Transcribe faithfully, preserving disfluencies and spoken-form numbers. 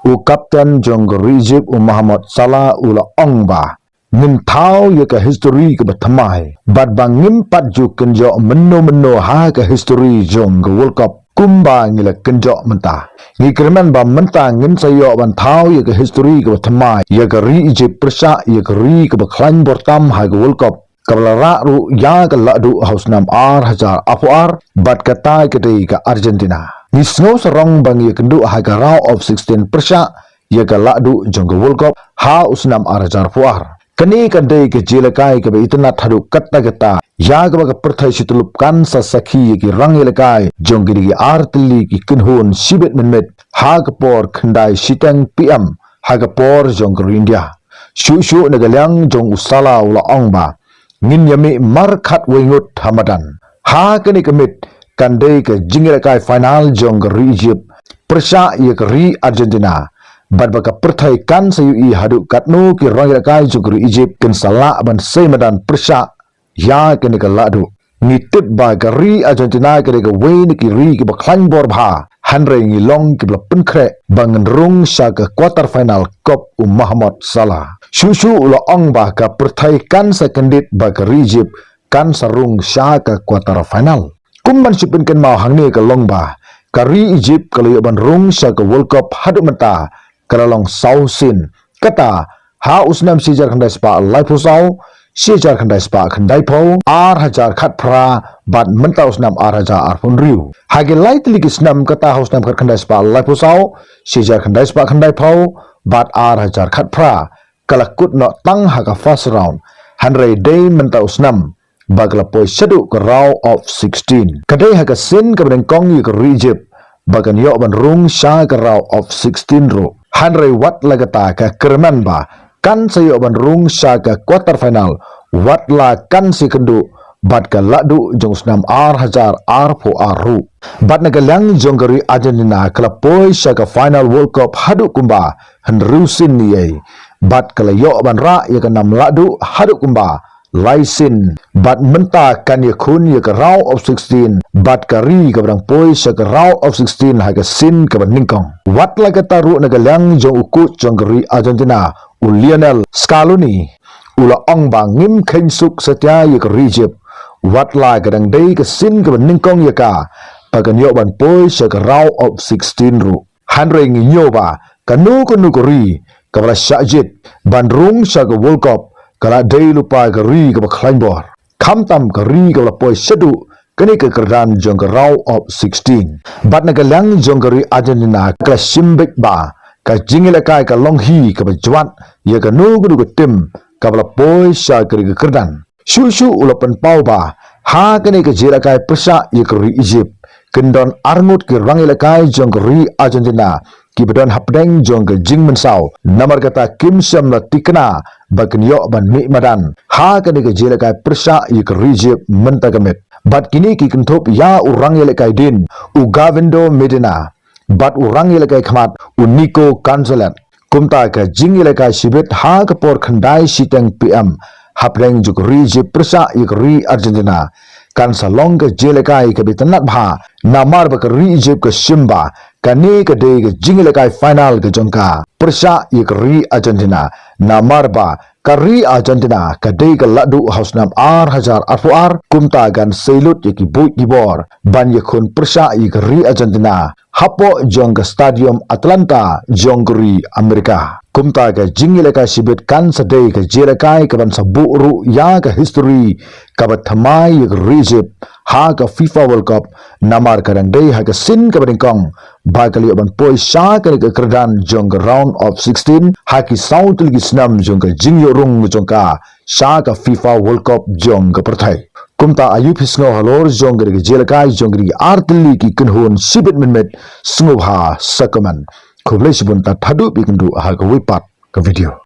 U kapten jong ka ri Egypt u Mohamed Salah u la ong ba ngin thaw ïa ka history kaba thymmai bad ba ngim pat ju kynjoh mynno mynno ha ka history jong ka World Cup kumba ngi la kynjoh mynta. Ngi kyrmen ba mynta ngin sa ïoh ban thaw ïa ka history kaba thymmai ïa ka ri Egypt pyrshah ïa ka ri kaba khlaiñ bor tam ha ka World Cup kaba la rah ruh ïa ka lahduh ha u snem ar hajar arphew ar bad kata ka dei ka Argentina. Ngi sngew sarong ba ngi ïakynduh ha ka round of sixteen pyrshah ïa ka lahduh jong ka World Cup ha u snem ar hajar arphew ar. Kane ka dei ka jingïalehkai kaba itynnad haduh katta katta ïa kaba ka pyrthei shi tyllup kan sa sakhi ïa ki rangïalehkai jong kine ki ar tylli ki kynhun shibit mynmiet ha ka por khyndai shiteng P M ha ka por jong ka ri India. Shuh shuh na ka liang jong u Salah u la ong ba ngin ïa mih markhatwei ngut ha madan. Ha kane ka miet kan dei ka jingïalehkai final jong ka ri Egypt pyrshah ïa ka ri Argentina bad ba ka pyrthei kan sa ïohi haduh katno ki rangïalehkai jong ka ri Egypt kin sa lah ban sei madan pyrshah ïa kane ka lahduh. Ngi tip ba ka ri Argentina ka dei kawei na ki ri kiba khlaiñ bor bha, hynrei ngi long kiba la pynkhreh ba ngin rung sha ka quarter final kop u Mohamed Salah. Shuh shuh u la ong ba ka pyrthei kan sa kyndit ba ka ri Egypt kan sa rung sha ka quarter final. Kum ban shu pynkynmaw hangne ka long ba ka ri Egypt ka la ïoh ban rung sha ka World Cup haduh mynta ka la long saw sien. Kata ha u snem shi hajar khyndai spah laiphew saw, shi hajar khyndai spah khyndaiphew, ar hajar khatphra bad mynta u snem ar hajar arphew hynriew. Ha ki lai tylli ki snem kata ha u snem khat khyndai spah laiphew saw, shi hajar khyndai spah khyndaiphew bad ar hajar khatphra ka la kut noh tang ha ka first round. Hynrei dei mynta u snem ba ka la poi shaduh ka round of sixteen. Ka dei ha ka sien kaba nyngkong ïa ka ri Egypt ba kan ïoh ban rung sha ka round of sixteen ruh. Hynrei wat la kata ka kyrmen ba kan sa ïoh ban rung sha ka quarter final wat la kan sa ïakynduh bad ka lahduh jong u snem ar hajar arphew ar ruh. Bad na ka liang jong ka ri Argentina ka la poi sha ka final World Cup haduh kumba hynriew sien ïa ei bad ka la ïoh ban rah ïa ka nam lahduh haduh kumba lai sien bad mynta kan ïakhun ïa ka round of sixteen bad ka ri kaba dang poi sha ka round of sixteen ha ka sien kaba nyngkong. Wat la kata ruh na ka liang jong u coach jong ka ri Argentina u Lionel Scaloni u la ong ba ngim kheiñ suk satia ïa ka ri Egypt wat la ka dang dei ka sien kaba nyngkong ïa ka ba kan ïoh ban poi sha ka round of sixteen ruh. Hynrei ngi ñiew ba kano kano ka ri kaba la shah jied ban rung sha ka World Cup ka la dei lypa ka ri kaba khlaiñ bor. Khamtam ka ri kaba la poi shaduh kane ka kyrdan jong ka round of sixteen. Bad na ka liang jong ka ri Argentina ka la shim beit ba ka jingïalehkai ka long hi kaba jwat ïa kano kano ka tim kaba la poi sha kane ka kyrdan. Shuh shuh u la pynpaw ba ha kane ka jingïalehkai pyrshah ïa ka ri Egypt kin don arngut ki rangïalehkai jong ka ri Argentina kiba don hapdeng jong ka jingmynsaw. Namar kata kim shym la tikna ba kin ïoh ban mih madan ha kane ka jingïalehkai pyrshah ïa ka ri Egypt mynta ka miet. Bad kine ki kynthup ïa u rangïalehkai dien u Gavin Medina bad u rangïalehkai khmat u Nico Gonzalez. Kumta ka jingïalehkai shibit ha ka por khyndai shiteng P M hapdeng jong ka ri Egypt pyrshah ïa ka ri Argentina kan sa long ka jingïalehkai kaba itynnad bha namar ba ka ri Egypt ka shim ba kane ka dei ka jingïalehkai final ka jong ka pyrshah ïa ka ri Argentina namar ba ka ri Argentina ka dei ka lahduh ha u snem ar hajar arphew ar. Kumta kan sei lut ïa ki buit ki bor ban ïakhun pyrshah ïa ka ri Argentina hapoh jong ka Stadium Atlanta jong ka ri Amerika. Kumta ka jingïalehkai shibit kan sa dei ka jingïalehkai kaban sa buh ruh ïa ka history kaba thymmai ïa ka ri Egypt ha ka FIFA World Cup namar ka dang dei ha ka sien kaba nyngkong ba ka la ïoh ban poi sha kane ka kyrdan jong ka round of sixteen ha ki saw tylli ki snem jong ka jingïoh rung jong ka sha ka FIFA World Cup jong ka pyrthei. Kumta aïu phi sngew halor jong kane ka jingïalehkai jong kine ki ar tylli ki kynhun shibit mynmiet, sngewbha sa comment. Khublei shibun, tad haduh ban ïakynduh ha kawei pat ka video.